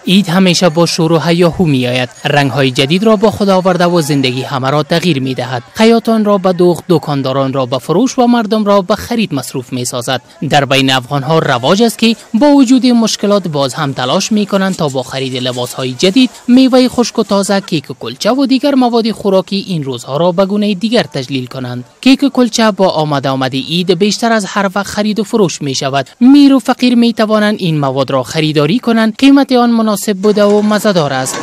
عید همیشه با شور و هیاهو می آید. رنگ های جدید را با خود آورده و زندگی همه را تغییر می دهد. خیاطان را به دوخت، دکانداران را به فروش و مردم را به خرید مصروف می سازد. در بین افغان ها رواج است که با وجود مشکلات باز هم تلاش می کنند تا با خرید لباس های جدید، میوه خشک و تازه، کیک و کلچه و دیگر مواد خوراکی این روزها را به گونه دیگر تجلیل کنند. کیک و کلچه با آمد عید بیشتر از هر وقت خرید و فروش می شود. میر و فقیر می توانند این مواد را خریداری کنند. قیمت آن مناسب بوده و مزه‌دار است.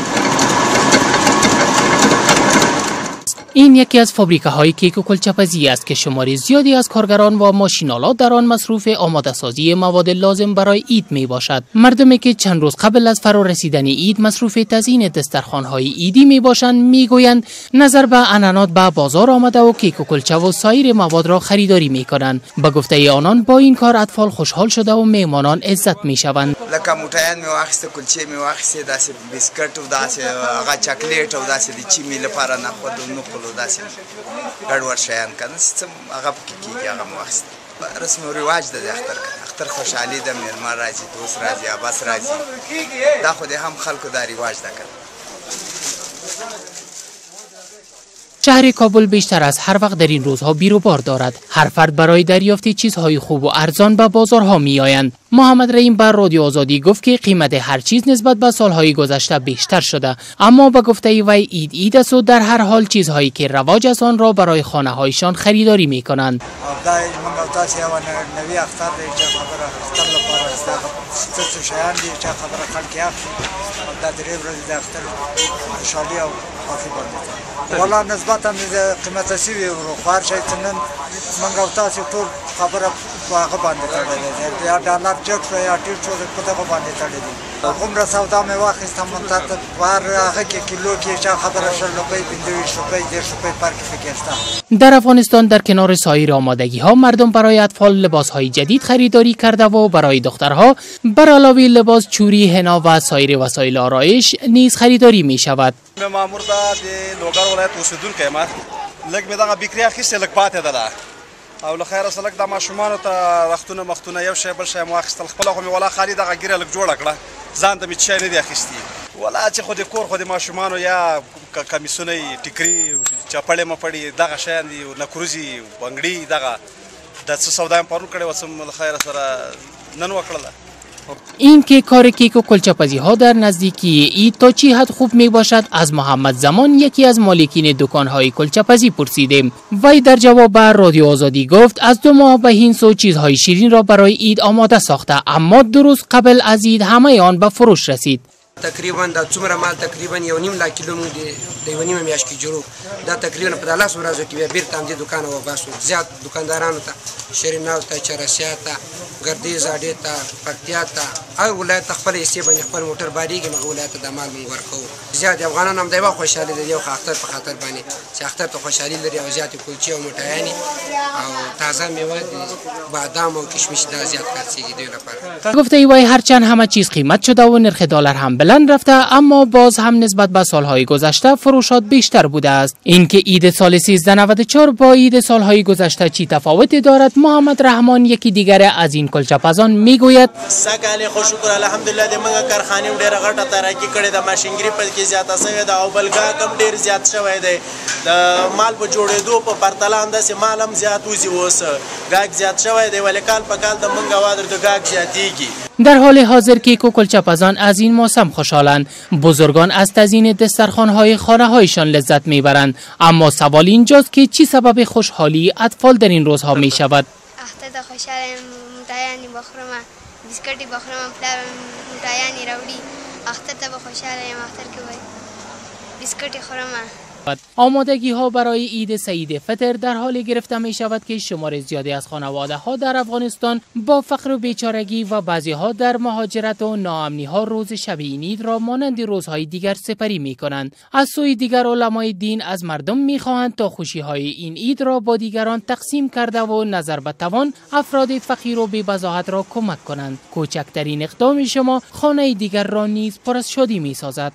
این یکی از فابریکه های کیک و کلچه‌پزی است که شمار زیادی از کارگران و ماشین‌آلات در آن مصروف آماده سازی مواد لازم برای عید می باشد. مردمی که چند روز قبل از فرا رسیدن عید مصروف تزیین دسترخوان‌های عیدی می باشند می گویند نظر به عنعنات به بازار آمده و کیک و کلچه و سایر مواد را خریداری می کنند. به گفته آنان با این کار اطفال خوشحال شده و میهمانان عزت می شوند. لکه موټیان می واخیسته، کلچې می واخیستې، داسې بسکټ او داسې هغه چاکلیټ او داسې د چیمې لپاره نخود او نقل او داسې ګډوډ شیان که نه څه هغه پکې کېږي، هغه مو واخیسته. رسم و رواج ده د اختر، که اختر خوشحالي ده، مېلمه راځي، دوست راځي، عباس راځي، دا خو د هم خلکو دا رواج ده که. شهر کابل بیشتر از هر وقت در این روزها بیروبار دارد. هر فرد برای دریافت چیزهای خوب و ارزان به بازارها می آیند. محمد رحیم بر رادیو آزادی گفت که قیمت هر چیز نسبت به سالهای گذشته بیشتر شده، اما به گفته وی عید عید است و در هر حال چیزهایی که رواج از آن را برای خانه هایشان خریداری می کنند. والا نسبتا قیمت شوي ورو، خو هر شی چې نن موږ او تاسې ټول خبره په هغه باندې تړلې ده، یا ډالر جګ شو یا ټیټ شو، په دغه باندې تړلې دي. هغومره سودا مې واخیسته، مونږ ته په هر هغه کې کیلو کې چا خبره 20 روپۍ، 25 روپۍ، 30 روپۍ فرق پکې شته. در افغانستان در کنار سایر آمادگی ها مردم برای اطفال لباس های جدید خریداری کرده و برای دخترها بر علاوه لباس، چوری، حنا و سایر وسایل آرایش نیز خریداری می شود. مامور ده د لوګر ولایت اوسېدونکی یم. لږ مې دغه بکري اخیستې، لږ پاتې ده او له خیره سره لږ د ماشومانو ته رختونه مختونه یو شی بل شی مو واخیستل. خپله خو مې ولا خالي دغه ږیره لږ جوړه کړه، ځان ته مې څه شی نه دي اخیستي. ولا چې خو د کور خو د ماشومانو یا کمیسونه، ټیکري، چپړې مپړې دغه شیان دي، نکروزي، بنګړي، دغه د څه سودا مې پرون کړې وه، څه مې له خیره سره نن وکړله. این که کار کیک و کلچه‌پزی ها در نزدیکی عید تا چی حد خوب می باشد از محمد زمان، یکی از مالکین دکان های کلچه‌پزی پرسیدیم. وی در جواب به رادیو آزادی گفت از 2 ماه به این سو چیزهای شیرین را برای عید آماده ساخته، اما 2 روز قبل از عید همه آن به فروش رسید. تقریبا دا څومره مال تقریبا 1.5 لک کیلو موږ د 1.5 میاشت کې جوړو، دا تقریبا په 10 ورځو کې بیا بیرته همدې دکان وباسو. زیات دکاندارانو ته، شیریناو ته، چرسیا ته، ګردیز اډې ته، پکتیا ته، هر ولایت ته خپل حصې باندې خپل موټر باریږي، هغه ولایت ته دا مال موږ ورکوو. زیات افغانان هم د یوه خوشحالي د یو اختر په خاطر باندې چې اختر ته خوشحالي لري، او زیاتې کلچې او مټایانې او تازه میوه، بادام او کشمش دا زیات خرڅېږي دوی لپاره. گفته وی هرچند همه چیز قیمت شده و نرخ دلار هم بلند رفته، اما باز هم نسبت به سالهای گذشته فروشات بیشتر بوده است. اینکه عید سال 1394 با عید سالهای گذشته چی تفاوتی دارد، محمد رحمان یکی دیگر از این کلچه‌پزان میگوید: سږکال خو شکر الحمدلله د موږ کارخانې هم ډېره غټه ترقي کړې ده، ماشینګري پکې زیاته شوې ده او بل ګاک هم ډېر زیات شوی دی. د مال په جوړېدو په پرتله همداسې مال هم زیات وځي، اوس ګاک زیات شوی دی، ولې کال په کال د موږ وادر د ګاک زیاتېږي. در حال حاضر کیک و کلچه‌پزان از این موسم خوشحالند. بزرگان از تزیین دسترخوان‌های خانه‌هایشان لذت میبرند، اما سوال اینجاست که چی سبب خوشحالی اطفال در این روزها می شود؟ اختر ته خوشحاله یم، مټایانې به خورم، بسکټې به خورم، پلار مټایانې راوړي. اختر ته به خوشحاله یم، اختر کې به بسکټې خورم. آمادگی ها برای عید سعید فطر در حال گرفته می شود که شمار زیادی از خانواده ها در افغانستان با فقر و بیچارگی و بعضی ها در مهاجرت و ناامنی ها روز شب این عید را مانند روزهای دیگر سپری می کنند. از سوی دیگر علمای دین از مردم می خواهند تا خوشی های این عید را با دیگران تقسیم کرده و نظر به توان افراد فقیر و بی‌بضاعت را کمک کنند. کوچکترین اقدام شما خانه دیگر را نیز پر از شادی می سازد.